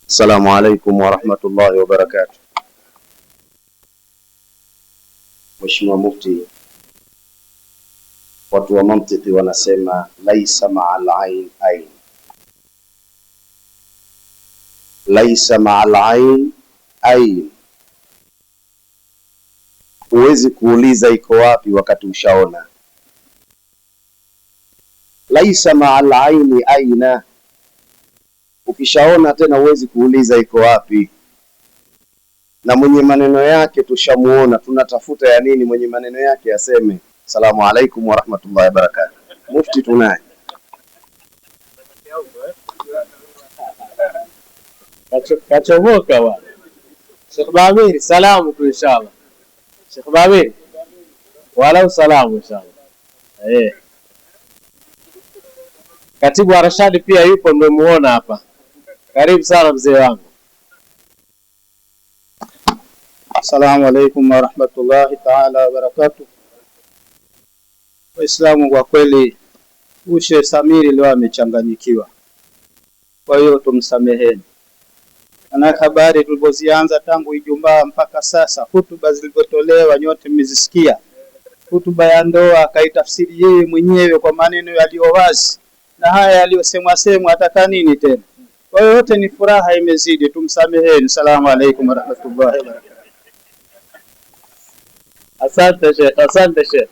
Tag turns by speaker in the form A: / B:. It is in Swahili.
A: Assalamu alaikum warahmatullahi wabarakatuh. Mheshimiwa Mufti, watu wa mantiki wanasema laisa ma'al ain ain, laisa ma'al ain ain. Huwezi kuuliza iko wapi wakati ushaona. Laisa ma'al aini aina, ukishaona tena huwezi kuuliza iko wapi. Na mwenye maneno yake tushamuona, tunatafuta ya nini? Mwenye maneno yake aseme. Salamu alaikum warahmatullahi wabarakatuh. Mufti tunaye.
B: Kachomoka bwana. Sheikh Bamiri, salamu tu inshallah. Sheikh Bamiri, walau salamu inshallah. Eh. Katibu wa Rashadi pia yupo, nimemuona hapa. Karibu sana mzee wangu.
C: Assalamu alaikum warahmatullahi taala wabarakatuh. Waislamu, kwa kweli Ushe Samiri leo amechanganyikiwa, kwa hiyo tumsameheni. Maana habari tulivyozianza tangu Ijumaa mpaka sasa, hutuba zilivyotolewa nyote mmezisikia. Hutuba ya ndoa akaitafsiri yeye mwenyewe kwa maneno yaliyo wazi, na haya yaliyosemwa semwa ataka nini tena? Kwa hiyo yote ni furaha imezidi, tumsameheni. Salamu alaikum warahmatullahi wabarakatuh.
B: Asante Sheikh, asante Sheikh.